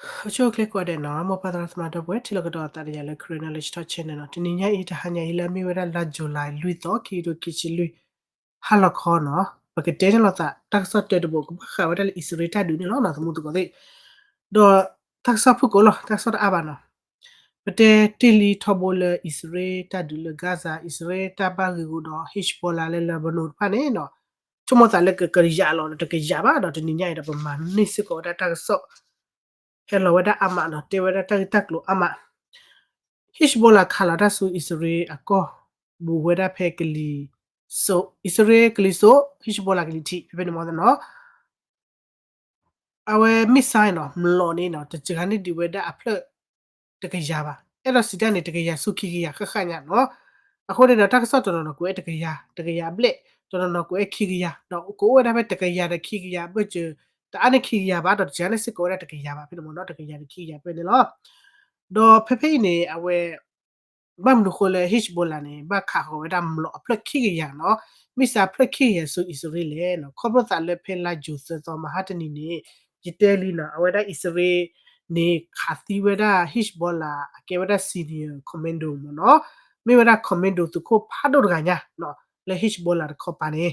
အိၣ်ဆူၣ်အိၣ်ချ့ကိးဂၤဒဲးနီၤ, မ်ပှၤသရၣ်သမါဒီပုၢ်ဝဲၢ် ထံၣ်လိာ်ကဒီးသးဒီးယၤလၢ Karen Knowledge Talk Channel နီၤ. တနံၤညါအံၤ တဟါညါအံၤလၢအမ့ၢ်ဝဲဒၣ်လါ July လွံၢ်သီ ခံကထိခံဆံလွံၢ် ဟါလီၤခီနီၤ, ပကတဲန့ၢ်လိာ်သး တၢ်ကစီၣ်တၢတဘိ ကဘၣ်ဃးဝဲဒၣ်လၢအံၣ်စရ့လးတၢ်ဒုးန့ၣ်လီၤနီၤ, သမူသကိးသ့ၣ်. ဒီးတၢ်ကစီၣ်ဖုၣ်ကိာ်လီၤ, တၢ်ကစီၣ်တအါဘၣ်နီၤ. ပတဲတ့ၢ်လံထီဘိလၢအံၣ်စရ့လးတၢ်ဒုးလၢ Gaza, အံၣ်စရ့လးတၢ်ဘၣ်ဂ့ၤဂီၤဒီး Hezbollah လၢ Lebanon တဖၣ်န့ၣ်နီၤ, ဆိကမိၣ်သးလၢကကယၤလီၤဒီးတကယၤဘၣ်ဒီး တနံၤညါအံၤဒီးပမၤန့ၢ်စ့ၢ်ကီးဝဲဒၣ်တၢ်ကစီၣ် ဟဲလီၤဝဲဒၣ်အါမးနီၤ, တဲဝဲဒၣ်တၢ်ဂ့ၢ်တၢ်ကျိၤအါမး. Hezbollah ခးလီၤတၢ်ဆူအံၣ်စရ့လးအကီၢ်, ဘူးဝဲဒၣ်ဖဲကလံၤစိး, အံၣ်စရ့လးကလံၤစိး Hezbollah ကလံၤထံး ဖဲဖဲန့ၣ်မ့ၢ်နီၤ. အဝဲ missile နီၤ, မျိာ်န့ၣ်နီၤ, တစှၤန့ၢ်ဒံးဝဲဒၣ်အဖျၢၣ်တကယၤဘၣ်, အဲၣ်ဒိးစံးတၢ်န့ၣ် တကယၤဆူခံကယၤဃၣ်ဃၣ်ညါနီၤ. အဃိန့ၣ်ဒီး တၢ်ကစီၣ်တနီၤနီၤ ကအိၣ်ဝဲတကယၤ, တကယၤအဘျဲၣ်, တနီၤနီၤကအိၣ်ဝဲခံကယၤ, ဒီးကအိၣ်ဝဲဒၣ်ဖဲတကယၤဒီးခံကယၤဘၢၣ်စၢၤ, တအါန့ၢ်ခံကယၤဘၣ်ဒီး တစှၤန့ၢ်စ့ၢ်ကီးဝဲဒၣ်တကယၤဘၣ်ဖဲန့ၣ်မ့ၢ်နီၤ, တကယၤဒီးခံကယၤဖဲန့ၣ်လီၤ. ဒီးဖဲဖဲအံၤန့ၣ် အဝဲ ဘၣ်မနုၤဃိလၢ Hezbollah န့ၣ် ဘၣ်ခးဃီၤဝဲဒၣ်မျိာ်အဖျၢၣ်ခံကယၤနီၤ, missile အဖျၢၣ်ခံကယၤဆူအံၣ်စရ့လးလဲၣ်နီၤ, ခီဖျိသးလၢဖဲလါယူၤသၢသီမဟါတနံၤန့ၣ် ယတဲလံနီၤ, အဝဲဒၣ်အံၣ်စရ့လးန့ၣ် ခးသံဝဲဒၣ် Hezbollah အကဲဝဲဒၣ် senior commando မ့ၢ်နီၤ, မ့ၢ်ဝဲဒၣ် commando သုးခိၣ်ဖးဒိၣ်တဂၤညါနီၤ, လၢ Hezbollah တခီပၤန့ၣ်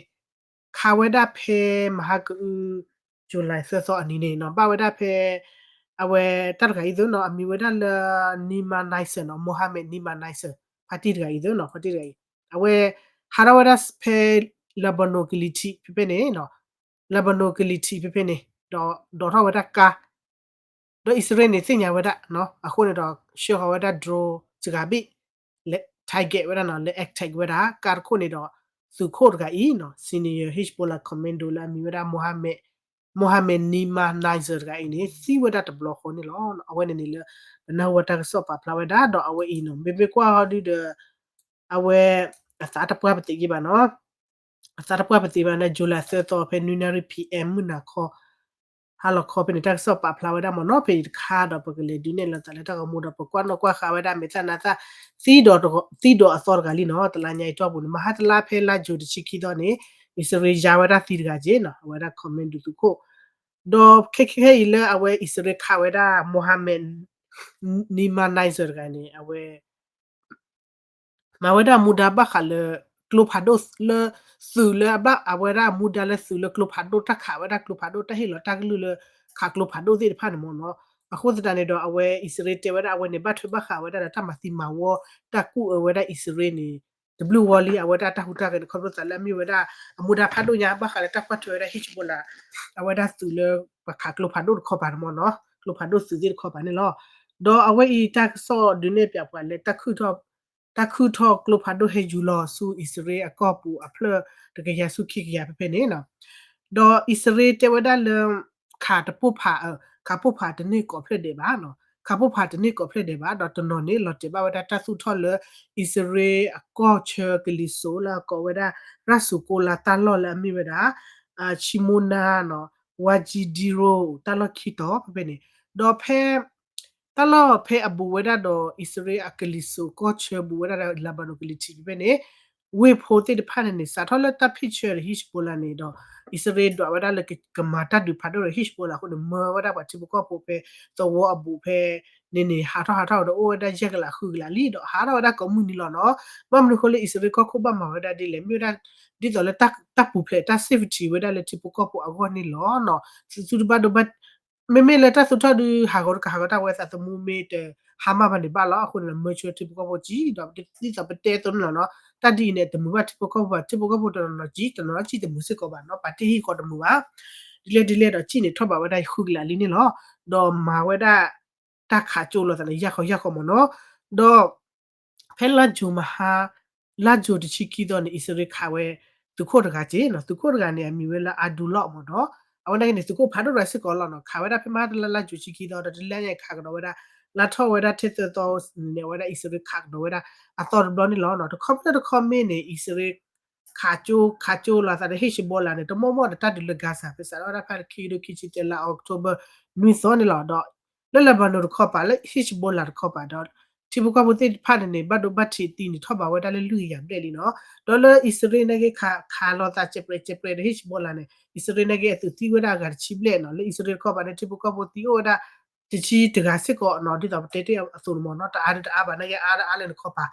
ခးဝဲဒၣ်ဖဲမဟါကအု July သၢသီအနံၤန့ၣ်နီၤ, ဘၣ်ဝဲဒၣ်ဖဲ အဝဲတၢ်တဂၤအံၤသ့နီၤ, အမံၤဝဲဒၣ်လၢ Nima Nizer နီၤ, Mohammed Nima Nizer ဖါတံၢ်တဂၤအံၤသ့နီၤ, ဖါတံၢ်တဂၤအံၤ အဝဲ ဟးထီၣ်ဝဲဒၣ်ဖဲ Lebanon ကလံၤထံး ဖဲဖဲန့ၣ်နီၤ, Lebanon ကလံၤထံး ဖဲဖဲန့ၣ် ဒီးဒိးထီၣ်ဝဲဒၣ်ကါ ဒီးအံၣ်စရ့လးန့ၣ်သ့ၣ်ညါဝဲဒၣ်နီၤ, အဃိန့ၣ်ဒီး ဆှၢဃီၤဝဲဒၣ် drone စှၤဘ့ၣ် လၢ target ဝဲဒၣ်နီၤ, လၢ attack ဝဲဒၣ် ကါတခိၣ်န့ၣ်ဒီး သုးခိၣ်တဂၤအံၤနီၤ, senior Hezbollah commando လၢအမံၤဝဲဒၣ် Mohammed, Mohammed Nima Nizer တဂၤအံၤန့ၣ် သံဝဲဒၣ်တဘျီဃီန့ၣ်လီၤ. အဝဲန့ၣ်န့ၣ်လၢ ပနၢ်ဟူဝဲတၢ်ကစီၣ်ပာ်ဖျါဝဲဒၣ် ဒီးအဝဲအံၤနီၤ, မ့မ့ၢ်ကွၢ်ဟီဒုဒီး အဝဲ အသးတပှၢ်ပသ့ၣ်က့ၤဘၣ်နီၤ အသးတပှၢ်ပသ့ၣ်ဘၣ်န့ၣ် July သၢသီ ဖဲနွံနၣ်ရံၣ် PM မုၢ်နၤခီ ဟါလီၤခီဖဲန့ၣ် တၢ်ကစီၣ်ပာ်ဖျါဝဲဒၣ်မ့ၢ်နီၤ, ဖဲအံၤတခါဒီး ပကလဲၤဒုးနဲၣ်လီၤသးလၢတၢ်ဂီၤမူဒီး ပကွၢ်နီၣ်ကွၢ်ဃာ်ဝဲဒၣ် မဲာ်သၣ်နါသၣ် သံဒီး သံဒီးအသီတဂၤလံနီၤ, တလါညါအံၤတီၢ်ပူၤန့ၣ် မဟါတလါဖဲလါယူၤတဆံခံသီန့ၣ် အံၣ်စရ့လးယါဝဲဒၣ်သံတဂၤက့နီၤ, အဝဲဒၣ် commando သုးခိၣ် ဒီးခဲခဲအံၤလၢအဝဲအံၣ်စရ့လးခးဝဲဒၣ် Mohammed Nima Nizer တဂၤန့ၣ် အဝဲ မၤဝဲဒၣ်မူဒါဘၣ်ဃးလၢ ကျိဖးဒိၣ်လၢ သုးလၢအဘၣ် အဝဲဒၣ်မူဒါလၢသုးလၢကျိဖးဒိၣ် တၢ်ခးဝဲဒၣ်ကျိဖးဒိၣ် တၢ်ဟ့ၣ်လီၤတၢ်ကလုၢ်လၢ ခးကျိဖးဒိၣ်သ့ၣ်တဖၣ်န့ၣ်မ့ၢ်နီၤ. အဃိသတးန့ၣ်ဒီး အဝဲအံၣ်စရ့လးတဲဝဲဒၣ် အဝဲန့ၣ် ဘၣ်ထွဲဘၣ်ဃးဝဲဒၣ်ဒီးတၢ်မၤသံမၤဝီ တၢ်ကူၣ်အၢဝဲဒၣ်အံၣ်စရ့လးန့ၣ် တဘျုးဝီလံ အဝဲဒၣ်တၢ်ဟူးတၢ်ဂဲၤန့ၣ် ခီဖျိသးလၢအမ့ၢ်ဝဲဒၣ် အမူဒါဖးဒိၣ်ညါ ဘၣ်ဃးလၢတၢ်ကွၢ်ထွဲဝဲဒၣ် Hezbollah အဝဲဒၣ်သုးလၢပခးကျိဖးဒိၣ်တခီပၤန့ၣ်မ့ၢ်နီၤ, ကျိဖးဒိၣ်သုးသ့ၣ်တခီပၤန့ၣ်လီၤ. ဒီးအဝဲအံၤတၢ်ကစီၣ်ဒုးနဲၣ်ပၠးပှၤလၢ တၢ်ခုၣ်ထီၣ်ကျိဖးဒိၣ်ဟဲယူၤလီၤဆူအံၣ်စရ့လးအကီၢ်ပူၤအဖျၢၣ် တကယၤဆူခံကယၤဖဲဖဲန့ၣ်နီၤ. ဒီးအံၣ်စရ့လးတဲဝဲဒၣ်လၢ ခးတပိၢ်ဖး ခးပိၢ်ဖးတန့ၢ်ကိးဖျၢၣ်ဒဲးဘၣ်နီၤ, ခးပိၢ်ဖးတန့ၢ်ကိးဖျၢၣ်ဒဲးဘၣ် ဒီးတနီၤန့ၣ် လီၤတဲာ်ဘၣ်ဝဲဒၣ်တၢ်သူၣ်ထီၣ်လၢ အံၣ်စရ့လးအကီၢ်ဆၢကလံၤစိးလၢအကိးဝဲဒၣ် ရၣ်စူးကိလါတၢ်လီၢ်လၢအမ့ၢ်ဝဲဒၣ် ဆံမိနါနီၤ ဝါကၠံဒံရိ တၢ်လီၢ်ခံတီၤဖဲဖဲန့ၣ်, ဒီးဖဲ တၢ်လီၢ်ဖဲအဘူးဝဲဒၣ်ဒီး အံၣ်စရ့လးအကလံၤစိးကီၢ်ဆၢဘူးဝဲဒၣ်ဒီး Lebanon ကလံၤထံးဖဲဖဲန့ၣ် ဝ့ၢ်ဖိသ့ၣ်တဖၣ်န့ၣ်န့ၣ် စးထီၣ်လၢတၢ်ဖံးဆၢဒီး Hezbollah န့ၣ်ဒီး အံၣ်စရ့လးဒွးဝဲဒၣ်လၢကမၤတၢ်ဒုးဖးဒိၣ်ဒီး Hezbollah အဃိန့ၣ် မၢဝဲဒၣ်ပှၤထံဖိကီၢ်ဖိဖဲသဝီအဘူးဖဲန့ၣ်န့ၣ် ဟးထီၣ်ဟးထီၣ်ဒီးအိၣ်ဝဲဒၣ်ယဲၢ်ကလးဃုကလးလံ ဒီးဟးထီၣ်ဝဲဒၣ်ကိးမုၢ်နံၤလီၤနီၤ. ဘၣ်မနုၤအဃိလၢအံၣ်စရ့လးကီၢ်ခိၣ်ဘၣ်မၤဝဲဒၣ်ဒ်လဲၣ် မ့ၢ်ဝဲဒၣ် ဒ်သိးလၢတၢ်ပူၤဖျဲးတၢ် safety ဝဲဒၣ်လၢထံဖိကီၢ်ဖိအဂီၢ်န့ၣ်လီၤနီၤ. သုတဘၣ်ဒိဘၣ် မ့မ့ၢ်လၢတၢ်သူၣ်ထီၣ်ဒုး ဟးဂီၤတကးဟးဂီၤတၢ်ဝဲသးသမူမ့ၢ်တဟါမၢ်ဘၣ်န့ၣ်ဘၣ်လီၤ. အဃိန့ၣ် မၢဆှၢထံဖိကီၢ်ဖိကံ ဒီးဒ်သိးပတဲအသိးန့ၣ်လီၤနီၤ. တၢ်ဒ်အံၤန့ၣ် တမုာ်ဘၣ်ထံဖိကီၢ်ဖိဘၣ်, ထံဖိကီၢ်ဖိတနီၤနီၤကံ တနီၤနီၤကံတမုာ်စ့ၢ်ကီးဘၣ်နီၤ, ပာ်တ့ၢ်ဟံၣ်ဃီတမုာ်ဘၣ်. ဒ်လဲၣ်ဒ်လဲၣ်ဒီး ကံန့ၣ်ထီၣ်ဘးဝဲဒၣ်ဃုကလးလံန့ၣ်လီၤ. ဒီးမၤဝဲဒၣ် တၢ်ခးကၠိလိာ်သးန့ၣ် ယၢ်ခီယၢ်ခီမ့ၢ်နီၤ. ဒီး ဖဲလါယူၤမဟါ လါယူၤတဆံခံသီန့ၣ် အံၣ်စရ့လးခးဝဲ သုးခိၣ်တဂၤက့နီၤ, သုးခိၣ်တဂၤန့ၣ် အမံၤဝဲလၢ Abdullah မ့ၢ်နီၤ. အဝဲန့ၣ်န့ၣ် သုးခိၣ်ဖးဒိၣ်တဂၤစ့ၢ်ကီးလီၤနီၤ. ခးဝဲဒၣ်ဖဲမဟါတလါ လါယူၤတဆံခံသီ ဒီးတလါညါခးကဒီးဝဲဒၣ် လါထီၣ်ဝဲဒၣ်ထဲသၢသီန့ၣ် အဝဲဒၣ်အံၣ်စရ့လးခးကဒီးဝဲဒၣ် အသီတဘျီန့ၣ်လီၤနီၤ. တခီပညီတခီမ့ၢ်န့ၣ် အံၣ်စရ့လး ခးကၠိ ခးကၠိလိာ်သးဒီး Hezbollah န့ၣ် တမီၢ်မီၢ်ဒီးတၢ်ဒုးလၢ Gaza ဖဲစးထီၣ်ဝဲဒၣ်ဖဲခံကထိခံဆံသၢလါ October နွံသီန့ၣ်လီၤ. ဒီး လၢ Lebanon တခီပၤ လၢ Hezbollah တခီပၤဒီး ထံဖိကီၢ်ဖိသ့ၣ်တဖၣ်န့ၣ်န့ၣ် ဘၣ်ဒိဘၣ်ထံးသံန့ၣ် ထီၣ်ဘးဝဲဒၣ်လၢလွံၢ်ကယၤဘျဲၣ်လံနီၤ. ဒီးလၢအံၣ်စရ့လးန့ၣ်ဂ့ၤ ခး ခးလိာ်သးစဲးပြဲးစဲးပြဲးဒီး Hezbollah န့ၣ် အံၣ်စရ့လးန့ၣ်ဂ့ၤ အသုးသံဝဲဒၣ်အဂၤတဆံဘျဲၣ်နီၤ. လၢအံၣ်စရ့လးတခီပၤန့ၣ် ထံဖိကီၢ်ဖိသံအိၣ်ဝဲဒၣ် တဆံတဂၤစ့ၢ်ကီးနီၤ ဒ်သိးပတဲတ့ၢ်အသိးန့ၣ်မ့ၢ်နီၤ တအါတအါဘၣ်နာ်က့ အါတအါလၢနခီပၤ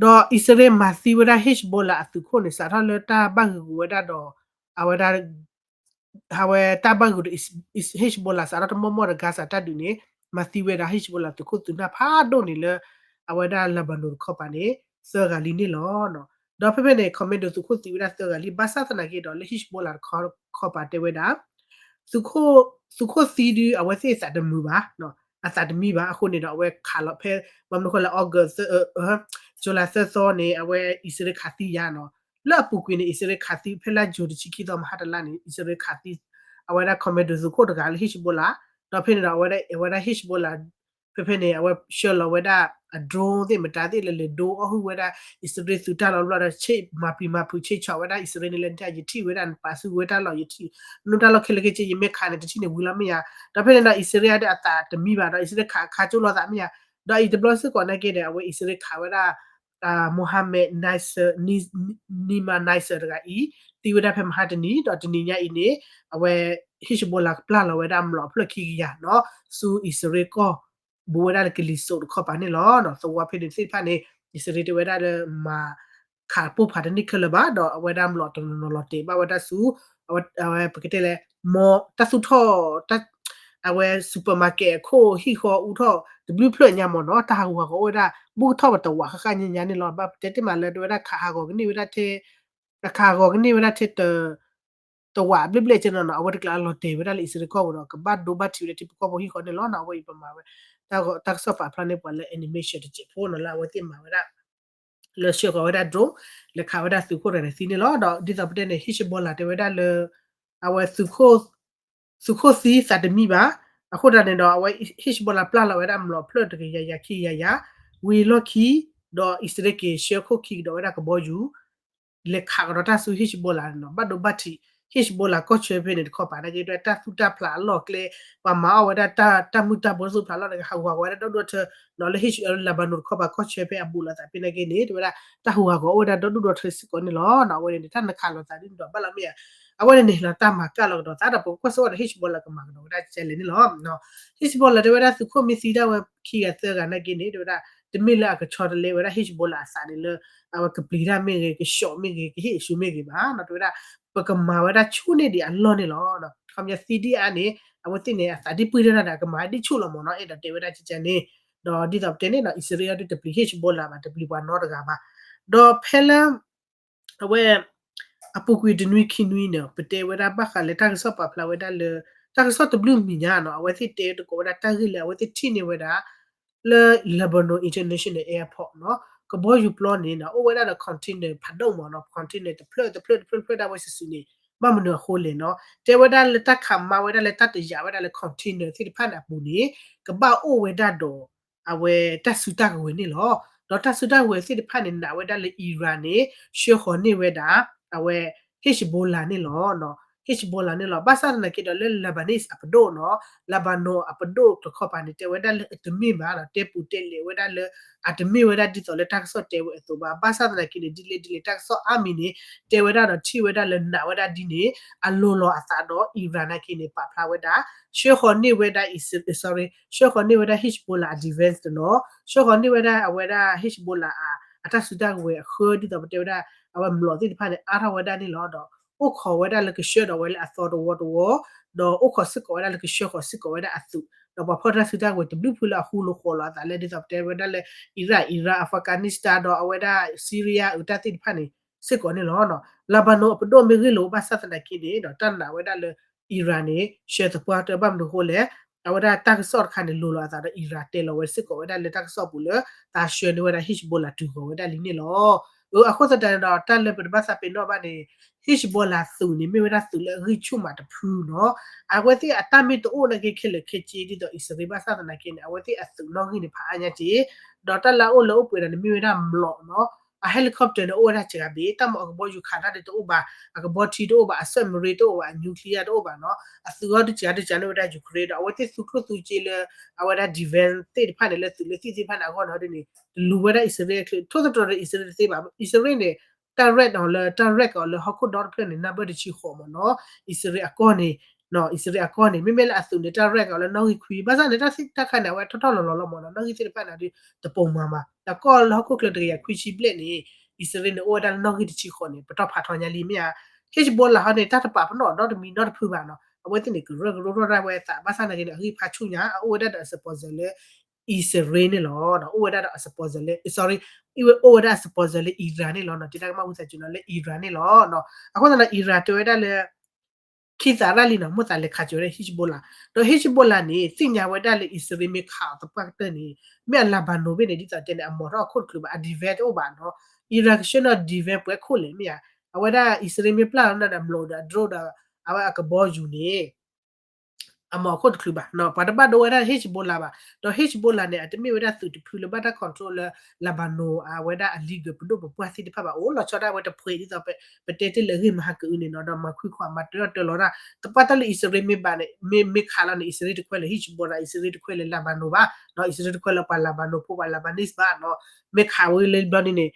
ဒီးအံၣ်စရ့လးမၤသံဝဲဒၣ် Hezbollah အသုးခိၣ်န့ၣ် စးထီၣ်လၢတၢ်ဘၣ်ဂုာ်ဝဲဒၣ်ဒီး အဝဲဒၣ် အဝဲတၢ်ဘၣ်ဂုာ်ဒီး Hezbollah စးထီၣ်တမီၢ်မီၢ်ဒီး Gaza တၢ်ဒုးန့ၣ် မၤသံဝဲဒၣ် Hezbollah သုးခိၣ်သုးနၢ်ဖးဒိၣ်န့ၣ်လၢ အဝဲဒၣ် Lebanon တခီပၤန့ၣ် သၢဂၤလံန့ၣ်လီၤ. ဒီးဖဲဖဲန့ၣ် commando သုးခိၣ်သံဝဲဒၣ်သၢဂၤလံ ဘၣ်ဆၣ်သနာ်က့ဒီးလၢ Hezbollah တခီပၤတဲဝဲဒၣ် သုးခိၣ်သံဒု အဝဲသ့ၣ်အသးတမုာ်ဘၣ်, အသးတမံဘၣ် အဃိန့ၣ်ဒီး အဝဲခးလီၤဖဲ ဘၣ်မနုၤဃိလၢ August July သၢသီန့ၣ် အဝဲအံၣ်စရ့လးခးသံယၤနီၤ, လၢအပူၤကွံာ်န့ၣ် အံၣ်စရ့လးခးသံဖဲလါ June တဆံခံသီမဟါတလါန့ၣ် အံၣ်စရ့လးခးသံ အဝဲဒၣ် commando သုးခိၣ်တဂၤလၢ Hezbollah, ဒီးဖဲန့ၣ်ဒီး အဝဲဒၣ် Hezbollah ဖဲဖဲန့ၣ် အဝဲဆှၢလီၤဝဲဒၣ်အ drone သ့ၣ်မတၤသ့ၣ် လဲၤလဲၤဒိအီၣ်ဟုၣ်ဝဲဒၣ် အံၣ်စရ့လးသုးတၢ်လီၤဘျီဒီး ဆ့ၣ်မၤပျံၤမၤဖုး ဆ့ၣ်ဆီးဝဲဒၣ်အံၣ်စရ့လးန့ၣ်လၢ ယထံၣ်ဝဲဒၣ်နပာ်ဆူဝဲတၢ်လီၢ် ယထံၣ် နတၢ်လီၢ်ခဲလၢာ်ခဲဆ့ ယမ့ၢ်ခးန့ၣ် တထံၣ်န့ၣ်ဝံၤလီၤမ့ၢ်ဧါ, ဒီးဖဲန့ၣ်ဒီး အံၣ်စရ့လးဒီးအသးတမံဘၣ်ဒီး အံၣ်စရ့လးခးခးကၠိလီၤသးမ့ၢ်ဧါ, ဒီးအံၤတဘျီစ့ၢ်ကီးနာ်က့ဒီး အဝဲအံၣ်စရ့လးခးဝဲဒၣ် Mohammed Naser, Ni- Nima Naser တဂၤအံၤ သံဝဲဒၣ်ဖဲမဟါတနံၤ ဒီးတနံၤညါအံၤန့ၣ် အဝဲ Hezbollah ကပျၢ်လီၤဝဲဒၣ်မျိာ်အဖျၢၣ်ခံကယၤနီၤ ဆူအံၣ်စရ့လးကီၢ် ဘူးဝဲဒၣ်လၢကလံၤစိးတခီပၤန့ၣ်လီၤ. သဝီဖဲန့ၣ်သ့ၣ်တဖၣ်န့ၣ် အံၣ်စရ့လးတဲဝဲဒၣ်လၢမၤ ခးပိၢ်ဖးတန့ၢ်ခဲလၢာ်ဘၣ် ဒီးအဝဲဒၣ်မျိာ်တနီၤနီၤလီၤတဲာ်ဘၣ်ဝဲဒၣ်ဆူ အဝဲပကတဲလဲၣ် မီ တၢ်သူၣ်ထီၣ် အဝဲ supermarket အခိၣ်ဟံၣ်ဃီအူထီၣ်တဘျုးဖျၢၣ်ညါမ့ၢ်နီၤ တၢ်ဟးဂူာ်ဟးဂီၤအိၣ်ဝဲဒၣ် ဘူးကထီၣ်ပတဝးဃၣ်ဃၣ်ညါညါန့ၣ်လီၤ. ဘၣ်ပတဲတ့ၢ်မးလၢတဲဝဲဒၣ်ခးဟးဂီၤကန့ၢ်ဝဲဒၣ်ထဲ အခးဂီၤကန့ၢ်ဝဲဒၣ်ထဲ တဝးဘျဲၣ်ဘျဲၣ်ကဲနီၤနီၤ အဝဲတကျါလီၤတဲာ်ဝဲဒၣ်လၢအံၣ်စရ့လးကီၢ်ပူၤဒီး ကဘၣ်ဒိဘၣ်ထံးဝဲဒၣ်ထံဖိကီၢ်ဖိဟံၣ်ဃီန့ၣ်လီၤနီၤ. အဝဲအံၤပမၤဝဲ တၢ်ကစီၣ်ပာ်ဖျါန့ၢ်ပှၤလၢ animation တစဲးဖိနီၤ လၢအဝဲသ့ၣ်မၤဝဲဒၣ် လၢဆှၢဃီၤဝဲဒၣ် drone လဲၤခးဝဲဒၣ်သုးခိၣ်တဂၤန့ၣ်သံန့ၣ်လီၤ. ဒီးဒ်သိးပတဲန့ၣ် Hezbollah တဲဝဲဒၣ်လၢ အဝဲ သုးခိၣ်သံသးတမံဘၣ်. အဃိသတးန့ၣ်ဒီး အဝဲ Hezbollah ပျၢ်လီၤဝဲဒၣ်မျိာ်ဖျၢၣ်တကယၤယၤခံကယၤယၤ ဝံၤလီၢ်ခံ ဒီးအံၣ်စရ့လးက့ၤဆှၢခိၣ်ခံကဒီးဝဲဒၣ်ကဘီယူၤ လဲၤခးကဒီးတၢ်ဆူ Hezbollah န့ၣ်နီၤ ဘၣ်ဒိဘၣ်ထံး Hezbollah ကီၢ်ဆၢဖဲန့ၣ်တခီပၤနာ်က့ တၢ်သူၣ်တၢ်ဖျးအလီၢ်ကျဲ ပှၤမၤအီၣ်ဝဲဒၣ်တၢ်မုၢ်တၢ်ဘိတၢ်သူၣ်ဖျးအလီၢ်န့ၣ် ဟးဂူာ်ဟးဂီၤဝဲဒၣ်ဒီဒူၣ်ဒီထၢနီၤ လၢ Lebanon တခီပၤ ကီၢ်ဆၢဖဲအဘူးလိာ်သးဖဲနာ်က့န့ၣ် တဲဝဲဒၣ် တၢ်ဟးဂူာ်ဟးဂီၤအိၣ်ဝဲဒၣ်ဒီဒူၣ်ဒီထၢစ့ၢ်ကီးန့ၣ်လီၤ. အဝဲန့ၣ်န့ၣ် တၢ်နခးလိာ်သးဒ်န့ၣ်ဒီးဘၣ်လီၤမ့ၢ်ဧါ အဝဲန့ၣ်န့ၣ်လီၤ တၢ်မၤကၢ်လီၤကဒီးသးဒီး ပကကွၢ်စ့ၢ်ကီးဒီး Hezbollah ကမၤကဒီးဝဲဒၣ်ကဲလဲၣ်န့ၣ်လီၤ. Hezbollah တဲဝဲဒၣ်သုးခိၣ်မ့ၢ်သံဒၣ်ဝဲခံဂၤသၢဂၤနာ်က့န့ၣ် တဲဝဲဒၣ် တမ့ၢ်လၢအကဆီတလဲဝဲဒၣ် Hezbollah အသးန့ၣ်လၢ အဝဲကပျံၤတၢ်မ့ၢ်ဂ့ၤ ကဆှီမ့ၢ်ဂ့ၤ ကဟ့ၣ်အဆူမ့ၢ်ဂ့ၤဘၣ်နီၤ တဲဝဲဒၣ် ပကမၤဝဲဒၣ်ဆူၣ်န့ၢ်ဒံးအလီၢ်န့ၣ်လီၤ. ခီပညီသံဒံးအါန့ၣ် အဝဲသ့ၣ်န့ၣ် အသးဒ်ပှံၢ်တၢ်တၢ်ဒီး ကမၤဒ်ဆူၣ်လီၤမ့ၢ်နီၤ အဲၣ်ဒိးတဲဝဲဒၣ်ကကန့ၣ် ဒီးဒ်သိးပတဲန့ၣ်နီၤ အံၣ်စရ့လးဒုးတပျံၤ Hezbollah ဘၣ် တပျံၤပှၤနီတဂၤဘၣ်. ဒီးဖဲလၢ အဝဲ အပူၤကွံာ်တနွံခံနွံန့ၣ် ပတဲဝဲဒၣ်ဘၣ်ဃးလၢတၢ်ကစီၣ်ပာ်ဖျါဝဲဒၣ်လၢ တၢ်ကစီၣ်တဘျုးမံၤညါနီၤ အဝဲသ့ၣ်တဲသကိးဝဲဒၣ်တၢ်ဂ့ၢ်လၢအဝဲသ့ၣ်ထံၣ်န့ၢ်ဝဲဒၣ် လၢ Lebanon International Airport နီၤ ကဘီယူၤပျီန့ၣ်နီၤ အိၣ်ဝဲဒၣ်ဒီး container ဖးဒိၣ်မ့ၢ်နီၤ container တဖျၢၣ်တဖျၢၣ်တဖျၢၣ်ဒၣ်ဝဲစုာ်စုာ်န့ၣ် ဘၣ်မနုၤအဃိလဲၣ်နီၤ တဲဝဲဒၣ်လၢတၢ်ခးမါဝဲဒၣ်လၢတၢ်တယာ်ဝဲဒၣ်လၢ container သ့ၣ်တဖၣ်န့ၣ်အပူၤန့ၣ် ကဘၣ်အိၣ်ဝဲဒၣ်ဒီး အဝဲတၢ်စုတၢ်ကဝဲၤန့ၣ်လီၤ. ဒီးတၢ်စုတၢ်ကဝဲၤသ့ၣ်တဖၣ်န့ၣ် နာ်ဝဲဒၣ်လၢ Iran န့ၣ် ဆှၢဃီၤန့ၢ်ဝဲဒၣ် အဝဲ Hezbollah န့ၣ်လီၤ. Hezbollah န့ၣ်လီၤ. ဘၣ်ဆၣ်သနာ်က့ဒီးလၢ Lebanese အပဒိၣ်နီၤ Lebanon အပဒိၣ်တခီပၤန့ၣ် တဲဝဲဒၣ်လၢအတမ့ၢ်ဘၣ်ဒီး တဲပူၤတဲလဲၤဝဲဒၣ်လၢ အတမ့ၢ်ဝဲဒၣ်ဒ်သိးလၢတၢ်ကစီၣ်တဲဝဲအသိးဘၣ်. ဘၣ်ဆၣ်သနာ်က့န့ၣ် ဒ်လဲၣ်ဒ်လဲၣ်တၢ်ကစီၣ်အါမံၤန့ၣ် တဲဝဲဒၣ်ဒီးထံၣ်ဝဲဒၣ်လၢနာ်ဝဲဒၣ်ဒ်န့ၣ် အလိၤလီၤအသးဒီး Iran နာ်က့န့ၣ် ပာ်ဖျါဝဲဒၣ် ဆှၢဃီၤန့ၢ်ဝဲဒၣ် sorry ဆှၢဃီၤန့ၢ်ဝဲဒၣ် Hezbollah အ defense တနီၤ ဆှၢဃီၤန့ၢ်ဝဲဒၣ်အဝဲဒၣ် Hezbollah အ အတၢ်စုတၢ်ကဝဲၤအဃၢ ဒ်သိးပတဲဝဲဒၣ် အဝဲမျိာ်သ့ၣ်တဖၣ်န့ၣ် အါထီၣ်ဝဲဒၣ်န့ၣ်လီၤ. ဒီးအိၣ်ခိးဝဲဒၣ်လၢကဆှၢဒီးဝဲလၢအသီတဝီတဝီ ဒီးအိၣ်ခိးစ့ၢ်ကီးဝဲဒၣ်လၢကဆှၢဃီၤစ့ၢ်ကီးဝဲဒၣ်အသုး ဒီးပှၤဖီၣ်တၢ်စုတၢ်ကဝဲၤတဘျုးဖုလၢအဃူလိာ်ဃီၤလိာ်အသးလၢ ဒ်သိးပတဲဝဲဒၣ်လၢ Iraq, Iraq, Afghanistan ဒီးအဝဲဒၣ် Syria အတၢ်သ့ၣ်တဖၣ်န့ၣ် စ့ၢ်ကီးန့ၣ်လီၤ. Lebanon အပဒိၣ်မ့ၢ်ဂ့ၢ်လိာ်ဘၣ်ဆၣ်သနာ်က့န့ၣ် ဒီးတၢ်နာ်ဝဲဒၣ်လၢ Iran န့ၣ် ဆှၢသပှၢ်တၢၢ်ဘၣ်မနုၤအဃိလဲၣ် အဝဲဒၣ်တၢ်ကစီၣ်တခါန့ၣ် လိၤလီၤအသးဒီး Iran တဲလီၤဝဲစ့ၢ်ကီးဝဲဒၣ်လၢတၢ်ကစီၣ်ပူၤလၢ သးဆှၢန့ၢ်ဝဲဒၣ် Hezbollah တုၤဃီၤဝဲဒၣ်လံန့ၣ်လီၤ. အဃိသတးန့ၣ်ဒီး တၢ်လၢပတဘၣ်သးပ့ၤနီၣ်ဘၣ်န့ၣ် Hezbollah သုးန့ၣ် မ့ၢ်ဝဲဒၣ်သုးလၢအဂံၢ်ဆူၣ်မးတဖုနီၤ. အဝဲသ့ၣ်အတၢ်မ့ၢ်တအိၣ်နာ်က့ခဲလၢာ်ခဲဆ့ ဒ်သိးအံၣ်စရ့လးဘၣ်ဆၣ်သနာ်က့န့ၣ် အဝဲသ့ၣ်အသုးနီၣ်ဂံၢ်န့ၣ် ဖးအါညါက့ ဒီးတၢ်လၢအအိၣ်လၢအိၣ်ပှဲၤဒီးန့ၣ် မ့ၢ်ဝဲဒၣ်မျိာ်နီၤ. အ helicopter န့ၣ် အိၣ်ဝဲဒၣ်စှၤဘ့ၣ် တၢ်မ့ၢ်အကဘီယူၤခးတၢ်ဒ်တအိၣ်ဘၣ်, အကဘီထံတအိၣ်ဘၣ်, အ submarine တအိၣ်ဘၣ်, အ nuclear တအိၣ်ဘၣ်နီၤ. အသုးအီၤဒုးစှၤဒုးစှၤန့ၢ်ဝဲဒၣ် Ukraine ဒီး အဝဲသ့ၣ်သူကျိၣ်သူစ့လၢ အဝဲဒၣ် defense သ့ၣ်တဖၣ်န့ၣ် လၢသုးလၢသံၣ်သ့ၣ်တဖၣ်န့ၣ် အဂီၢ်န့ၣ်ဒ်န့ၣ် တလူၤဝဲဒၣ်အံၣ်စရ့လးအချ့ ထိၣ်သတြီၤဒီးအံၣ်စရ့လးတသ့ဘၣ်. အံၣ်စရ့လးန့ၣ် တၢ် raid အီၤလၢ တၢ် raid အီၤလၢဟီၣ်ခိၣ်ဒီတဖျၢၣ်န့ၣ် နၢ်ဘၢၣ်တဆံဃိးမ့ၢ်နီၤ. အံၣ်စရ့လးအကီၢ်န့ၣ် အံၣ်စရ့လးအကီၢ်န့ၣ် မ့မ့ၢ်လၢအသုးန့ၣ် တၢ်ရဲၣ်ကီးလၢနီၣ်ဂံၢ်ခွံ ဘၣ်ဆၣ်န့ၣ် တၢ်သ့ၣ်တၢ်ခါန့ၣ် အဝဲထီၣ်ထီၣ်လီၤလီၤလီၤမးနီၤ နီၣ်ဂံၢ်သ့ၣ်တဖၣ်န့ၣ်ဒီး တပိာ်မၤမး တၢ်ကီၢ်လၢဟီၣ်ခိၣ်ချၢတကယၤခွံဆံဘျဲၣ်န့ၣ် အံၣ်စရ့လးန့ၣ် အိၣ်ဝဲဒၣ်လၢနီၣ်ဂံၢ်တဆံဃိးန့ၣ် ပတီၢ်ဖးထီညါလံမ့ၢ်ဧါ Hezbollah ဟီန့ၣ် တၢ်တပာ်ပနီၣ်ဒီတမံၤနီတဖုဘၣ်နီၤ အဝဲသ့ၣ်န့ၣ် ကရၢကရိထီၣ်ဒၣ်ဝဲအသး ဘၣ်ဆၣ်နာ်က့န့ၣ် အဂံၢ်ဖးဆူၣ်ညါ အအိၣ်ဝဲဒၣ်ဒီးအ sponsor လၢ အံၣ်စရ့လးန့ၣ်လီၤ. အိၣ်ဝဲဒၣ်ဒီးအ sponsor လၢ sorry အိၣ်ဝဲဒၣ်အ sponsor လၢ Iran န့ၣ်လီၤ. တၢ်ကမၣ်ဝံသးစူၤနီၤ လၢ Iran န့ၣ်လီၤ. အဃိသတးဒီး Iran တဲဝဲဒၣ်လၢ ခံသးရၣ်လံနီၤ မိၣ်သးလဲၤခးစၢၤဝဲဒၣ် Hezbollah ဒီး Hezbollah န့ၣ် သ့ၣ်ညါဝဲဒၣ်လၢအံၣ်စရ့လးမ့ၢ်ခးအီၤသပှၢ်ကတၢၢ်န့ၣ် မ့ၢ်အ Lebanon ဘ့ၣ်န့ၣ် ဒ်သိးတဲန့ၣ် အမီၤထီၣ်အခိၣ်တချုးဘၣ် အ defense တအိၣ်ဘၣ်နီၤ Iran ကဆှၢနီၤ defense ပှဲၤခိၣ်လဲၣ်မ့ၢ်ဧါ အဝဲဒၣ်အံၣ်စရ့လးမ့ၢ်ပျၢ်လီၤန့ၣ်ဒီး အမျိာ်ဒီးအ drone ဒီး အဝဲအကဘီယူၤန့ၣ် အမီၤအခိၣ်တချုးဘၣ် ပှၤတဘၣ်ဒိဝဲဒၣ် Hezbollah ဘၣ် ဒီး Hezbollah န့ၣ် အတမ့ၢ်ဝဲဒၣ်သုးတဖုလၢဘၣ်တၢ် control လၢ Lebanon အဝဲဒၣ်အ leader ပဒိၣ်ပပှၢ်သ့ၣ်တဖၣ်ဘၣ် အိၣ်လီၤဆီဒၣ်ဝဲတဖှဲးဒ်သိး ပတဲတ့ၢ်လၢအဂ့ၢ်မဟါကအုန့ၣ်နီၤ ဒီးမၤခွံခွါမၤတၢ်တၢလီၤတၢ် သပှၢ်တၢၢ်လၢအံၣ်စရ့လးမ့ၢ်ဘၣ်န့ၣ် မ့ၢ်မ့ၢ်ခးလီၤန့ၣ် အံၣ်စရ့လးတခွဲလၢ Hezbollah အံၣ်စရ့လးတခွဲလၢ Lebanon ဘၣ် အံၣ်စရ့လးတခွဲလၢပှၤ Lebanon ဖိပှၤ Lebanese ဘၣ်နီၤ မ့ၢ်ခးဝဲလၢဘျီန့ၣ်န့ၣ်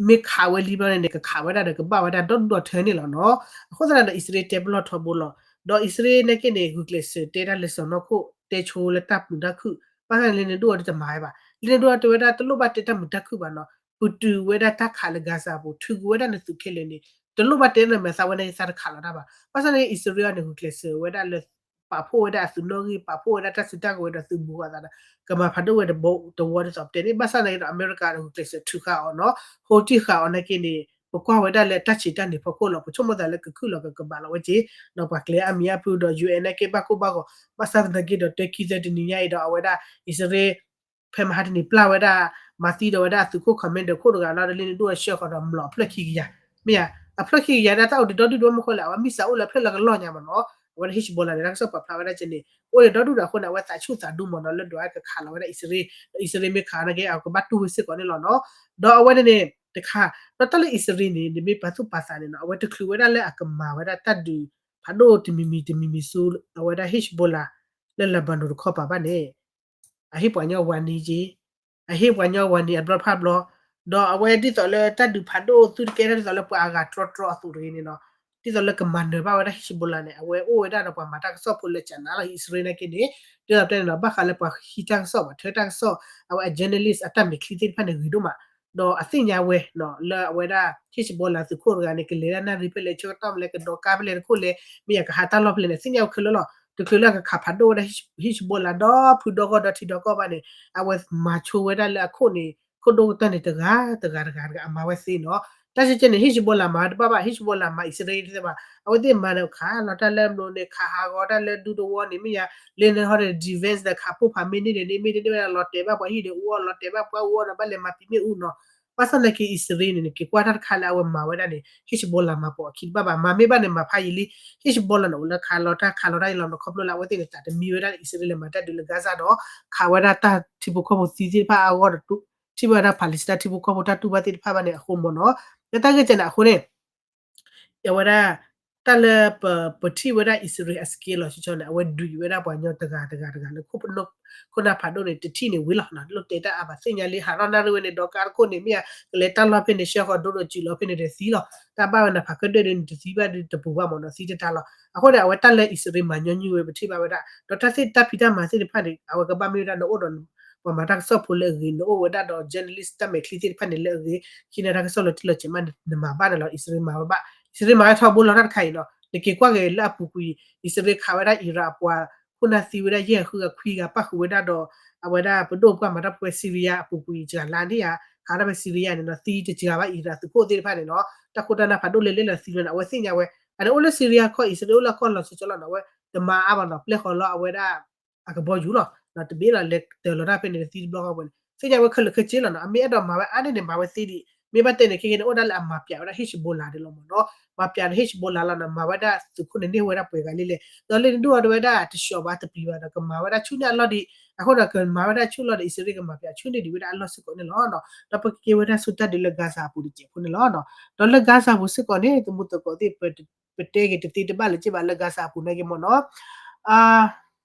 မ့ၢ်ခးဝဲလံဘျီန့ၣ်န့ၣ် ကခးဝဲဒၣ်ဒီးကဘၣ်ဝဲဒၣ်ဒီဒူၣ်ဒီထၢန့ၣ်လီၤနီၤ. အဃိသတးဒီးအံၣ်စရ့လးတဲပလီၢ်ထီဘိလီၤ. ဒီးအံၣ်စရ့လးနာ်က့န့ၣ် ဂုာ်ကျဲးစၢးတဲဒၣ်လၢစီၤနီၢ်ခိၣ် တဲဆိလၢတၢ်မုာ်တၢ်ခုၣ် ဘၣ်ဆၣ်န့ၣ်လၢန့ၣ်ဒိၣ်အီၤတမၤဝဲဘၣ်. လၢန့ၣ်ဒိၣ်အီၤတဲဝဲဒၣ်တလိၣ်ဘၣ်တဲတၢ်မုာ်တၢ်ခုၣ်ဘၣ်နီၤ. ပတုာ်ဝဲဒၣ်တၢ်ခးလၢ Gaza အပူၤ ထုးကွံာ်ဝဲဒၣ်နသုးခဲလၢာ်န့ၣ် တလိၣ်ဘၣ်တဲနမဲာ်သးဝဲန့ၣ်သးတခးလီၤတၢ်ဘၣ်. ဘၣ်ဆၣ်န့ၣ် အံၣ်စရ့လးန့ၣ် ဂုာ်ကျဲးစၢးဝဲဒၣ်လၢ ပာ်ဖှိၣ်ဝဲဒၣ်အသုးနီၣ်ဂံၢ် ပာ်ဖှိၣ်ဝဲဒၣ်တၢ်စုတၢ်ကဝဲၤဒီးသုးဘူးအသးဒီး ကမၤဖးဒိၣ်ဝဲတဝီဒ်သိးပတဲန့ၣ် ဘၣ်ဆၣ်သနာ်က့ဒီး အမဲရကၤဒီးဂုာ်ကျဲးစၢးထုးဃာ်အီၤနီၤ ဟိထံၣ်ဃာ်အီၤနာ်က့န့ၣ် ပကွၢ်ဝဲဒၣ်လၢတၢ်ဆံးတၢ်န့ၢ်ဖီခိၣ်လီၤ. ပဆိကမိၣ်သးလၢကခုၣ်လီၤကကဘၣ်လီၤဝဲက့ၤ ဒီးပှၤကျဲအါမံၤအါဖုဒီး ယူၣ်အဲၣ် နာ်က့ဘၣ်ကိၢ်ဘၣ်ဂီၤ ဘၣ်ဆၣ်သနာ်က့ဒီး တၢ်ခံသၢတနံၤညါအံၤဒီး အဝဲဒၣ် အံၣ်စရ့လး ဖဲမဟါတနံၤပျၢ်ဝဲဒၣ် မၤသံဒီးဝဲဒၣ်အသုးခိၣ် commander ခိၣ်တဂၤလီၤ ဒီးလၢန့ၣ်ဒိၣ်အဆှၢဃီၤဒီးမျိာ်အဖျၢၣ်ခံကယၤ မ့ၢ်ဧါ အဖျၢၣ်ခံကယၤဒၣ်တၢ်အိၣ်ဒံးဒီဒူၣ် ဒိၣ်မုၢ်ဃိလဲၣ် အဝဲမ့ၢ်စးအိၣ်လၢအဖျၢၣ်လၢကလီၢ်ညါမးနီၤ အဝဲဒၣ် Hezbollah န့ၣ် တၢ်ကစီၣ်ပာ်ဖျါဝဲဒၣ်ကဲန့ၣ် အိၣ်ဒံးဒီဒူၣ်ဒီးအဃိန့ၣ် အဝဲသးဆူၣ်သးဒူမးနီၤ လၢဒွးကခးလီၤဝဲဒၣ်အံၣ်စရ့လး ဒီးအံၣ်စရ့လးမ့ၢ်ခးနာ်က့ အကဘၣ်တူၢ်ဝဲစ့ၢ်ကီးန့ၣ်လီၤနီၤ ဒီးအဝဲန့ၣ်န့ၣ် တခါ ဒီးတၢ်လၢအံၣ်စရ့လးန့ၣ် နမ့ၢ်ပာ်သူၣ်ပာ်သးန့ၣ်နီၤ အဝဲတချုးဝဲဒၣ်လၢအကမၤဝဲဒၣ်တၢ်ဒုးဖးဒိၣ်တမံၤမံၤတမံၤမံၤဆူ အဝဲဒၣ် Hezbollah လၢ Lebanon တခီပၤဘၣ်န့ၣ် အဟ့ၣ်ပှၤညီဝၤနံၤက့ၤ အဟ့ၣ်ပှၤညီဝၤနံၤအဘျီဖးဘျီ ဒီးအဝဲဒ်သိးလၢတၢ်ဒုးဖးဒိၣ်သုတကဲထီၣ်ဒ်သိးလၢပှၤအဂၤတြီတြီအသိးတဂ့ၤန့ၣ်နီၤ ဒ်သိးလၢကမၤနၢၤဘၣ်ဝဲဒၣ် Hezbollah န့ၣ် အဝဲအိၣ်ဝဲဒၣ်ဒီးပှၤမၤတၢ်ကစီၣ်ဖိလၢကနၤလီၤ အံၣ်စရ့လးနာ်က့န့ၣ် ဒ်သိးပတဲန့ၣ်နီၤ ဘၣ်ဃးလၢပှၤဟံးတၢ်ကစီၣ် ပှၤထၢတၢ်ကစီၣ် အဝဲအ journalist အတၢ်မဲာ်ချံသ့ၣ်တဖၣ်န့ၣ်ဂ့ၤဒိၣ်မး ဒီးအသ့ၣ်ညါဝဲနီၤ လၢအဝဲဒၣ် Hezbollah သုးခိၣ်တဂၤန့ၣ် ကလဲၤဒၣ်နၣ်ရံၣ်ဖဲလဲၣ် ဆၢကတီၢ်ဖဲလဲၣ် ကဒိးကါဖဲလဲၣ်တခိၣ်လဲၣ် မ့ၢ်ယၤကဟးတၢ်လီၢ်ဖဲလဲၣ်န့ၣ် သ့ၣ်ညါဝဲခဲလၢာ်လီၤ. တချုးလၢကခးဖးဒိၣ်ဝဲဒၣ် Hezbollah ဒီဖုဒီဂီၢ်ဒီထံဒီကီၢ်ဘၣ်န့ၣ် အဝဲမၤဆိဝဲဒၣ်လၢအခိၣ်န့ၣ် ခိၣ်ဒိၣ်ကတၢၢ်န့ၣ် တဂၤတဂၤတဂၤတဂၤ အမၤဝဲသ့နီၤ. တၢ်ကဲကဲန့ၣ် Hezbollah မၤဝဲတဘၣ်ဘၣ် Hezbollah မၤအံၣ်စရ့လးသ့ဘၣ် အဝဲသ့ၣ်မၤန့ၣ် ခးလီၤတၢ်လၢအမျိာ်န့ၣ် ခးဟးဂီၤတၢ်လၢဒူသဝီန့ၣ် မ့ၢ်ယၤ လၢန့ၣ်ဟီဒီး defense ဒီးခးဖိဖးမ့ၢ်န့ၢ်ဒ်န့ၣ် မ့ၢ်တန့ၢ်ဝဲဒၣ်လီၤတဲာ်ဘၣ်ပှၤဟံၣ်ဒီးအူအီၣ် လီၤတဲာ်ဘၣ်ပှၤအူအီၣ်ဒီး ဘၣ်လဲၤမၤပံာ်မ့ၣ်အူနီၤ. ဘၣ်ဆၣ်သနာ်က့ အံၣ်စရ့လးန့ၣ် က့ၤကွၢ်တၢ်တခါလၢအဝဲမၤဝဲဒၣ်န့ၣ် Hezbollah မၤပိာ်အခံတဘၣ်ဘၣ် မၤမ့ၢ်ဘၣ်န့ၣ် မၤဖးယံာ်လံ Hezbollah န့ၣ် အိၣ်လၢခးလီၤတၢ်ခးလီၤတၢ်အံၤလီၤနီၤ ခီဖျိလၢအဝဲသ့ၣ်န့ၣ် သးတမံဝဲဒၣ်အံၣ်စရ့လးလဲၤမၤတၢ်ဒုးလၢ Gaza ဒီး ခးဝဲဒၣ်တၢ်ထံဖိကီၢ်ဖိသံသ့ၣ်တဖၣ်အါဂီၢ်ဒီး ထံၣ်ဘၣ်ဝဲဒၣ် Palestine ထံဖိကီၢ်ဖိတၢ်တူၢ်ဘၣ်သ့ၣ်တဖၣ်ဘၣ်န့ၣ်အဃိမ့ၢ်နီၤ. လၢတၢ်ဂ့ၢ်ကဲန့ၣ်အဃိန့ၣ် အဝဲဒၣ် တၢ်လၢပ ပထံၣ်ဝဲဒၣ်အံၣ်စရ့လးအ scale လီၤဆီဆီန့ၣ် အဝဲဒုးဝဲဒၣ်ပှၤညီတဂၤတဂၤတဂၤလၢ ခိၣ်နၢ်ဖးဒိၣ်န့ၣ် တထံၣ်န့ၣ်ဝံၤလီၤ လိၣ်တဲတၢ်အါဘၣ် သ့ၣ်ညါလံ ဟးထီၣ်နၣ်ရံၣ်ဝဲန့ၣ် ဒီးကါတခိၣ်န့ၣ် မ့ၢ်ဧါ ကလဲၤတၢ်လီၢ်ဖဲန့ၣ် ဆှၢဃီၤဒိၣ်ဒီးစံၣ်လီၤဖဲန့ၣ်ဒီးသံလီၤ. တၢ်ဘၣ်ဝဲန့ၣ် ဖးကဒၢၣ်ဒ်န့ၣ် တသံဘၣ်ဒ်တပူၤဘၣ်မ့ၢ်နီၤ သံတတၢ်လီၤ. အဃိန့ၣ် အဝဲတၢ်လၢအံၣ်စရ့လးမၤညီနုၢ်ဝဲ ပထံၣ်ဘၣ်ဝဲဒၣ် ဒီးတၢ်သ့ၣ်တၢ်ဖံးတၢ်မၤသ့ၣ်တဖၣ်န့ၣ် အဝဲကဘၣ်မ့ၢ်ဝဲဒၣ် နအိၣ်ဒီး ပှၤမၤတၢ်ကစီၣ်ဖိလၢအဂ့ၤ နအိၣ်ဝဲဒၣ်ဒီး journalist တၢ်မဲာ်ချံသ့ၣ်တဖၣ်န့ၣ်လၢအဂ့ၤ ခံန့ၣ်တၢ်ကစီၣ်လီၤတံၢ်လီၤဆဲးမးန့ၣ် နမၤဘၣ်န့ၣ်လီၤ. အံၣ်စရ့လးမၤဝဲဘၣ် အံၣ်စရ့လးမၤဝဲဘၣ် အံၣ်စရ့လးမၤဝဲထီဘိလီၤတၢ်တခါအံၤနီၤ နက့ၤကွၢ်က့ၤလၢအပူၤကွံာ် အံၣ်စရ့လးခးဝဲဒၣ် Iraq အပှၤ ခိၣ်နၢ်သံဝဲဒၣ်ယဲၢ်ဃုဂၤခွံဂၤ ပၣ်ဃုာ်ဝဲဒၣ်ဒီး အဝဲဒၣ်ပဒိၣ်ပှၢ်မၤတၢ်ဖိဝဲ Syria အပူၤကွံာ် စှၤလါန့ၣ်ဧါ ခးတၢ်ဖဲ Syria န့ၣ်နီၤ သံတစှၤဘၣ် Iraq သုးခိၣ်သ့ၣ်တဖၣ်န့ၣ်နီၤ တၢ်ခိၣ်တၢ်နၢ်ဖးဒိၣ်လဲၣ်လဲၣ်လီၤသံလီၤန့ၣ် အဝဲသ့ၣ်ညါဝဲ အန့ၣ်အိၣ်လၢ Syria ကီၢ် အံၣ်စရ့လးအိၣ်လၢကီၢ်လီၤဆီဆီလီၤန့ၣ် အဝဲတမၤအါဘၣ်နီၤ ပျဲၢ်ဃီၤလီၤအဝဲဒၣ် အကဘီယူၤလီၤ တဘ့ၣ်လီၤ လဲၤတၢၤလီၤတၢ်ဖဲန့ၣ်တသံတဘျီဃီဝဲန့ၣ် သ့ၣ်ညါဝဲခဲလၢာ်ခဲဆ့လီၤနီၤ အမ့ၢ်အဲၣ်ဒိးမၤဝဲအါန့ၢ်န့ၣ် မၤဝဲသ့ဒံး မ့ၢ်ဘၣ်တဲန့ၣ် ခဲကဲန့ၣ် အိၣ်ဒၣ်လၢအမၤပျးဝဲဒၣ် Hezbollah ဒ်လီၤမ့ၢ်နီၤ မၤပျးန့ၣ် Hezbollah လီၤနီၤ မၤဝဲဒၣ်သုးခိၣ်န့ၣ်န့ၢ်ဝဲဒၣ်ပှဲၤဂၤလံလဲၣ် ဒီးလၢန့ၣ်ဒိၣ်အီၤတဝဲဒၣ်တဆှီဘၣ်တပျံၤဘၣ်ဒီး ကမၤဝဲဒၣ်ဆူၣ်န့ၢ်အလီၢ်ဒံး အဃိဒီးကမၤဝဲဒၣ်ဆူၣ်လီၢ်ဒီး အံၣ်စရ့လးကမၤပျးဆူၣ်န့ၢ်ဒံးဝဲဒၣ်အလီၢ်စ့ၢ်ကီးန့ၣ်လီၤ. ဒီးပကကဲဝဲဒၣ်ဆူတၢ်ဒုးလၢ Gaza အပူၤတစဲးဖိန့ၣ်လီၤ. ဒီးလၢ Gaza အပူၤစ့ၢ်ကီးန့ၣ် သမူသကိးသ့ၣ် ပတဲက့ၤတသ့တဘၣ်လၢၤဘၣ်လၢ Gaza အပူၤနာ်က့မ့ၢ်နီၤ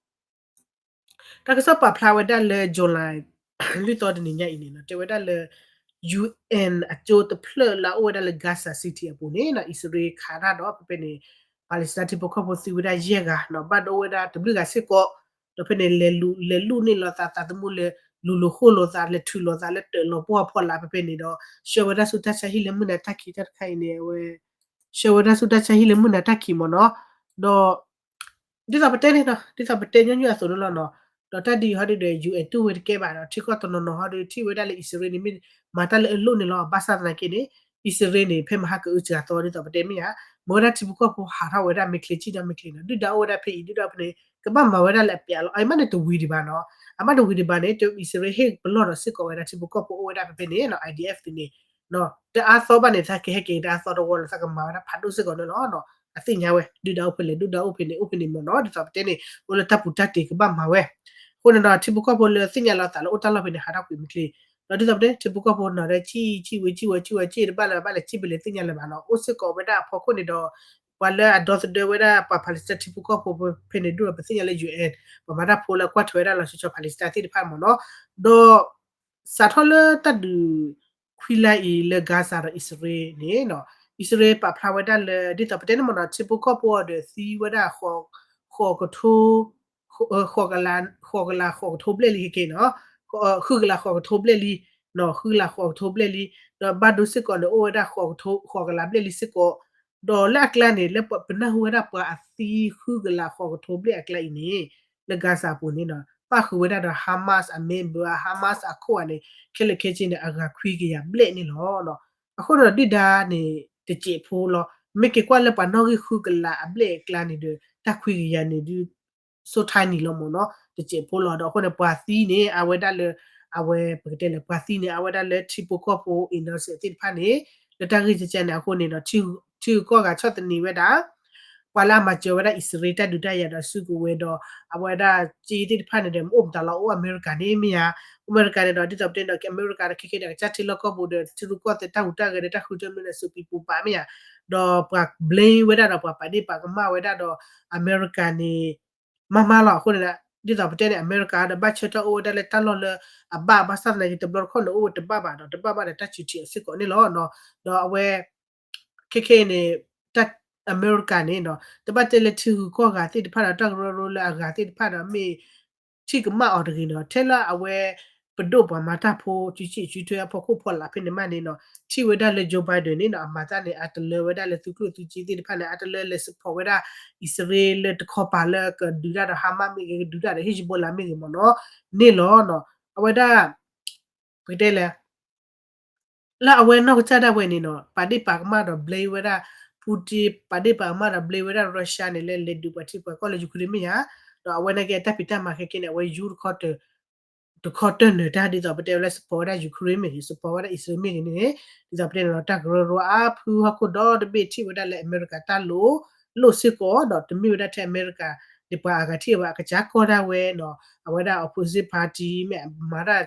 တၢ်ကစီၣ်ပာ်ဖျါဝဲဒၣ်လၢ July လွံၢ်သီတနံၤညါအံၤန့ၣ်နီၤ တဲဝဲဒၣ်လၢ UN အကၠိတဖျၢၣ်လၢအအိၣ်ဝဲဒၣ်လၢ Gaza City အပူၤန့ၣ်နီၤ အံၣ်စရ့လးခးတၢ်ဒီးဖဲဖဲန့ၣ် Palestine ထံဖိကီၢ်ဖိသံဝဲဒၣ်ယဲၢ်ဂၤနီၤ ဘၣ်ဒိဝဲဒၣ်တဘျုးဂၤစ့ၢ်ကီး, ဒီးဖဲန့ၣ် လဲၤလူၤ လဲၤလူၤန့ၢ်လိာ်သး သးသမူလဲၤလူၤလိာ်ဃိလိာ်သး လဲၤထုးလိာ်သးလၢတၢးလီၤပှီၢ်ဖီလာ်ဖဲဖဲန့ၣ်ဒီး ဆှၢဝဲဒၣ်ဆူတၢ်ဆါဟံၣ်လၢမုၢ်နၤတၢ်ခံးတၢ်တခါအံၤန့ၣ် အဝဲ ဆှၢဝဲဒၣ်ဆူတၢ်ဆါဟံၣ်လၢမုၢ်နၤတၢ်ခံးမ့ၢ်နီၤ, ဒီး ဒ်သိးပတဲန့ၣ်နီၤ ဒ်သိးပတဲညီနုၢ်အသိးန့ၣ်လီၤနီၤ, ဒီးတၢ်ဒ်အံၤဟီဒုဒီး ယူၣ်အဲၣ်တူၢ်ဝဲတကဲဘၣ်ဒီး ထံကီၢ်တနီၤနီၤဟီဒုထံၣ်ဝဲဒၣ်လၢအံၣ်စရ့လးန့ၣ် မ့ၢ်မၤတၢ်လၢအလိၣ်န့ၣ်လီၤ. ဘၣ်ဆၣ်သနာ်က့န့ၣ် အံၣ်စရ့လးန့ၣ် ဖဲမဟါကအုစှၤသီဒ်သိးပတဲမ့ၢ်ဧါ, မ့ၢ်ဝဲဒၣ်ထံဖိကီၢ်ဖိဟးထီၣ်ဝဲဒၣ်မ့ၢ်ချ့စံၣ်ဒီးမ့ၢ်ချ့နီၤ ဒုၣ်ဒါအိၣ်ဝဲဒၣ်ဖဲအံၤ ဒုၣ်ဒါဖဲန့ၣ် ကဘၣ်မၤဝဲဒၣ်လၢအပျးလီၤ. အမ့ၢ်န့ၣ်တဝံၤဒံးဘၣ်နီၤ, အမ့ၢ်တဝံၤဒံးဘၣ်န့ၣ် အံၣ်စရ့လးဟ့ၣ်ပလီၢ်ဒီးစ့ၢ်ကီးဝဲဒၣ်ထံဖိကီၢ်ဖိအိၣ်ဝဲဒၣ်ဖဲဖဲန့ၣ်နီၤ IDF သုးန့ၣ် တအါသီဘၣ်န့ၣ် သးကဟဲက့ၤတအါသီတဝီလၢသးကမၤဝဲဒၣ်ဖးဒိၣ်စ့ၢ်ကီးန့ၣ်လီၤ. အသ့ၣ်ညါဝဲ ဒုၣ်ဒါအိၣ်ဖဲလဲၣ် ဒုၣ်ဒါအိၣ်ဖဲန့ၣ် အိၣ်ဖဲန့ၣ်မ့ၢ်နီၤ ဒ်သိးပတဲန့ၣ် အိၣ်လၢတၢ်ပူၤတၢ်တ့ၢ်ကဘၣ်မၤဝဲ. အဃိန့ၣ်ဒီး ထံဖိကီၢ်ဖိလၢသ့ၣ်ညါလီၤသးလၢအိၣ်တၢ်လီၢ်ဖဲန့ၣ် ဟးထီၣ်ကွံာ်မ့ၢ်ချ့, ဒီးဒ်သိးပတဲ ထံဖိကီၢ်ဖိနီၤဒီး စံၣ်စံၣ်ဝဲစံၣ်ဝဲစံၣ်ဝဲစံၣ်တဘၣ်လၢၤဘၣ်လဲၤစံၣ်ဖဲလဲၣ်သ့ၣ်ညါလၢၤဘၣ်နီၤ အိၣ်စ့ၢ်ကီးဝဲဒၣ်အဖီခိၣ်န့ၣ်ဒီး ပှၤလၢအဒီသဒၢဝဲဒၣ်ပှၤ Palestine ထံဖိကီၢ်ဖိဖဲန့ၣ်ဒိၣ်ဒီး ပသ့ၣ်ညါလၢ ယူၣ်အဲၣ် ပှၤမၤတၢ်ဖိလၢကွၢ်ထွဲဝဲဒၣ်လီၤဆီဆီ Palestine သ့ၣ်တဖၣ်မ့ၢ်နီၤ, ဒီး စးထီၣ်လၢတၢ်ဒုးခွံလါအံၤလၢ Gaza ဒီးအံၣ်စရ့လးန့ၣ်နီၤ, အံၣ်စရ့လးပာ်ဖျါဝဲဒၣ်လၢ ဒ်သိးပတဲန့ၣ်မ့ၢ်နီၤ ထံဖိကီၢ်ဖိအီၤဒီးသံဝဲဒၣ် ဃိးကထိ ဃိးကလး ဃိးကလးဃိးကထိဘျဲၣ်လံခဲက့နီၤ, ဃုကလးဃိးကထိဘျဲၣ်လံ, ဃုကလးဃိးကထိဘျဲၣ်လံ, ဒီးဘၣ်ဒိစ့ၢ်ကီးန့ၣ် အိၣ်ဝဲဒၣ်ဃိးကထိ ဃိးကလးဘျဲၣ်လံစ့ၢ်ကီး, ဒီးလၢအကျါန့ၣ် လၢပနၢ်ဟူဝဲဒၣ်ပှၤအသံဃုကလးဃိးကထိဘျဲၣ်အကျါအံၤန့ၣ် လၢ Gaza အပူၤန့ၣ်နီၤ ပၣ်ဃုာ်ဝဲဒၣ်ဒီး Hamas အ member အ Hamas အခိၣ်ဂၤန့ၣ် ခဲလၢာ်ခဲဆ့န့ၣ် အဂၤခွံကယၤဘျဲၣ်န့ၣ်လီၤ. အဃိန့ၣ်ဒီးဒုၣ်ဒါန့ၣ် တစဲးဖိလီၤ. မ့ၢ်က့ၤကွၢ်လၢပှၤနီၣ်ဂံၢ်ဃုကလးအဘျဲၣ်အကျါန့ၣ်ဒီး တၢ်ခွံကယၤန့ၣ်ဒုး စိၤထါနံၤလီၤမ့ၢ်နီၤ တစဲးဖိလီၤ. ဒီးအဃိန့ၣ် ပှၤသံန့ၣ် အဝဲဒၣ်လၢ အဝဲပကတဲလၢ ပှၤသံန့ၣ် အဝဲဒၣ်လၢထံဖိကီၢ်ဖိ innocent သ့ၣ်တဖၣ်န့ၣ် လၢတၢ်ဂ့ၢ်ကကန့ၣ် အဃိန့ၣ်ဒီး ထံဂုၤကီၢ်ဂၤဆီၣ်သနံးဝဲဒၣ် ပှၤလၢအမၤစၢၤဝဲဒၣ်အံၣ်စရ့လးတၢ်ဒုးတၢ်ယၤဒီးစုကဝဲၤဒီး အဝဲဒၣ်စ့သ့ၣ်တဖၣ်န့ၣ်ဒီး မ့ၢ်အိၣ်မတၤလီၤ အိၣ်အမဲရကၤန့ၣ်မ့ၢ်ဧါ, အိၣ်အမဲရကၤန့ၣ်ဒီး ဒ်သိးပတဲဒီး အမဲရကၤဒီး ခဲခဲဒီး ကစၢ်ထံလီၢ်ကီၢ်ပူၤဒီး ထံရူၢ်ကီၢ်သဲးတၢ်ဟူးတၢ်ဂဲၤဒီး တၢ်ဃုထၢမ့ၢ်ဒီး စူးပံပူၤပာ်မ့ၢ်ဧါ, ဒီးပှၤ blame ဝဲဒၣ်ဒီး ပှၤပာ်ဒ့ၣ်ပာ်ကမၣ်ဝဲဒၣ်ဒီး အမဲရကၤန့ၣ် မၤမၤလီၤ. အဃိန့ၣ် ဒ်သိးပတဲန့ၣ် အမဲရကၤဒီး ဘၣ်ဆၢထၢၣ်အိၣ်ဝဲဒၣ်လၢတၢ်လီၢ်လၢအဘၣ် ဘၣ်ဆၣ်သနာ်က့ တဘျီတခီၣ်န့ၣ် အိၣ်ဝဲတဘၣ်ဘၣ်ဒီး တဘၣ်ဘၣ်ဒီးတၢ်စူၤထံးအီၤစ့ၢ်ကီးန့ၣ်လီၤ. ဒီးအဝဲ ခဲခဲအံၤန့ၣ် အမဲရကၤန့ၣ်နီၤ တဘၣ်တဲလၢထံဂုၤကီၢ်ဂၤသ့ၣ်တဖၣ်ဒီး တၢ်ကရၢကရိလၢအဂၤသ့ၣ်တဖၣ်ဒီး မ့ၢ်ထံၣ်ကမၣ်အီၤတဂ့ၤနီၤ ထဲလၢအဝဲ ပဒိၣ်ပှၤမၤတၢ်ဖိ စုစ့ၣ်စုထွဲအဖီခိၣ်ဖီလာ်ဖဲန့ၣ်မးန့ၣ်နီၤ ထံၣ်ဝဲဒၣ်လၢ Joe Biden န့ၣ်နီၤ အမၤတၢ်န့ၣ် အတလၢဝဲဒၣ်လၢသုးကျိၣ်သုးစ့သ့ၣ်တဖၣ်န့ၣ် အတလၢလဲၤ support ဝဲဒၣ် အံၣ်စရ့လးလၢတခီပၤလၢကဒုးတၢ်ဒီး Hamas မ့ၢ်ဂ့ၤ ကဒုးတၢ်ဒီး Hezbollah မ့ၢ်ဂ့ၤမ့ၢ်နီၤ န့ၣ်လီၤနီၤ အဝဲဒၣ် ပကတဲလဲၣ် လၢအဝဲနီၢ်ကစၢ်ဒၣ်ဝဲန့ၣ်နီၤ ပာ်ဒ့ၣ်ပာ်ကမၣ်ဒီး blame ဝဲဒၣ် Putin ပာ်ဒ့ၣ်ပာ်ကမၣ်ဒီး blame ဝဲဒၣ် Russia န့ၣ် လၢလဲၤဒုးပှၤထံပှၤကီၢ်လၢ Ukraine မ့ၢ်ဧါ, ဒီးအဝဲနာ်က့အတၢ်ဖံးတၢ်မၤခဲက့န့ၣ် အဝဲယူတခီတၢၢ် တခီတၢၢ်နၢၤတၢ်ဒ်သိးပတဲဝဲလၢ support ဝဲဒၣ် Ukraine မ့ၢ်ဂ့ၤ support ဝဲဒၣ် အံၣ်စရ့လး မ့ၢ်ဂ့ၤန့ၣ် ဒ်သိးပတဲန့ၣ်ဒီး တၢ်ကရၢကရိအါဖုဟီၣ်ခိၣ်ဒီတဘ့ၣ်ထံၣ်ဝဲဒၣ်လၢအမဲရကၤတၢ်လိၤ လိၣ်စ့ၢ်ကီး ဒီးတမ့ၢ်ဝဲဒၣ်ထဲအမဲရကၤ ဒ်ပှၤအဂၤထံၣ်ဘၣ် အကစၢ်ကီၢ်ဒၣ်ဝဲနီၤ အဝဲဒၣ် opposite party မ့ၢ်မၤတၢ်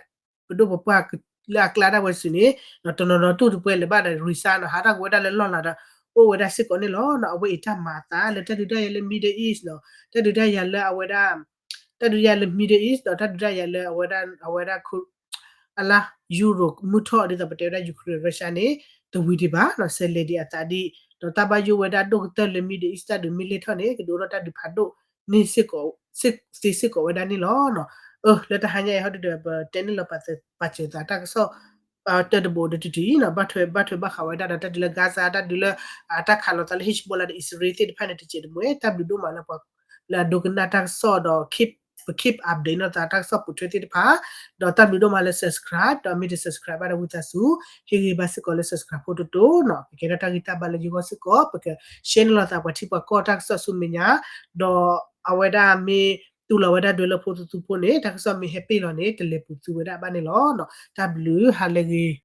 ပဒိၣ်ပပှၢ်လၢအကျါဒၣ်ဝဲစုာ်န့ၣ် ဒီးတနီၤနီၤတူၢ်တပှဲၤလၢၤဘၣ်ဒီး resign နီၤ ဟးထီၣ်ကွံာ်ဝဲဒၣ်လၢလီၢ်လၤဒီး အိၣ်ဝဲဒၣ်စ့ၢ်ကီးန့ၣ်လီၤ. အဝဲအံၤတၢ်မၤအသးလၢတၢ်ဒုးတၢ်ယၤလၢ Middle East နီၤ တၢ်ဒုးတၢ်ယၤလၢအဝဲဒၣ် တၢ်ဒုးတၢ်ယၤလၢ Middle East ဒီးတၢ်ဒုးတၢ်ယၤလၢအဝဲဒၣ် အဝဲဒၣ် အလါ Europe မုၢ်ထီၣ်ဒ်သိးပတဲဝဲဒၣ် Ukraine Russia န့ၣ် တဝံၤဒံးဘၣ်နီၤ ဆဲးလဲၤဒံးအသးဒံး ဒီးတၢ်ဘၣ်ယိၣ်ဝဲဒၣ်ဒိၣ်ကတၢၢ်လၢ Middle East တၢ်ဒုးမ့ၢ်လဲၢ်ထီၣ်န့ၣ် ကဒုးအိၣ်ထီၣ်တၢ်ဒုးဖးဒိၣ်န့ၣ်စ့ၢ်ကီး သ့စ့ၢ်ကီးဝဲဒၣ်န့ၣ်လီၤ. လၢတဟါညါအံၤဟီဒုဒီး ပတဲန့ၢ်လီၤပာ်စၢၤသးတၢ်ကစီၣ် တၢတဘိဒီးတတုၤအံၤနီၤ ဘၣ်ထွဲဘၣ်ထွဲဘၣ်ဃးဝဲဒၣ်ဒီးတၢ်ဒုးလၢ Gaza တၢ်ဒုးလၢ တၢ်ခးလိာ်သးလၢ Hezbollah ဒီး အံၣ်စရ့လး သ့ၣ်တဖၣ်န့ၣ် တစဲးတမှဲၤ တၢ်ဘျုးဒိၣ်မးလၢပှၤ လၢအဒိကနၣ်တၢ်ကစီၣ်ဒီး keep ပ keep update နီၤသးတၢ်ကစီၣ်ပိာ်ထွဲသ့ၣ်တဖၣ် ဒီးတၢ်ဘျုးဒိၣ်မးလၢ subscribe ဒီးမ့ၢ်တ subscribe ဘၣ်ဒီးဝံသးစူၤ ဟ့ၣ်ဂံၢ်ဘါစ့ၢ်ကီးလၢ subscribe ဖိတတိၤနီၤ ကကဲထီၣ်တၢ်ဂံၢ်တၢ်ဘါလၢယဂီၢ်စ့ၢ်ကီး ပက share န့ၢ်လိာ်သးပှၤထံပှၤကီၢ်တၢ်ကစီၣ်ဆူမဲာ်ညါ ဒီးအဝဲဒၣ်မ့ၢ်တူၢ်လိာ်ဝဲဒၣ်ဒွဲလၢဖိသသူဖိန့ၣ် တၢ်ကစီၣ်မ့ၢ်ဟဲပ့ၢ်လီၤန့ၣ် တလဲၤပူၤသုဝဲဒၣ်ဘၣ်န့ၣ်လီၤ. တၢ်ဘျုးဟါလၢအဂ့ၤ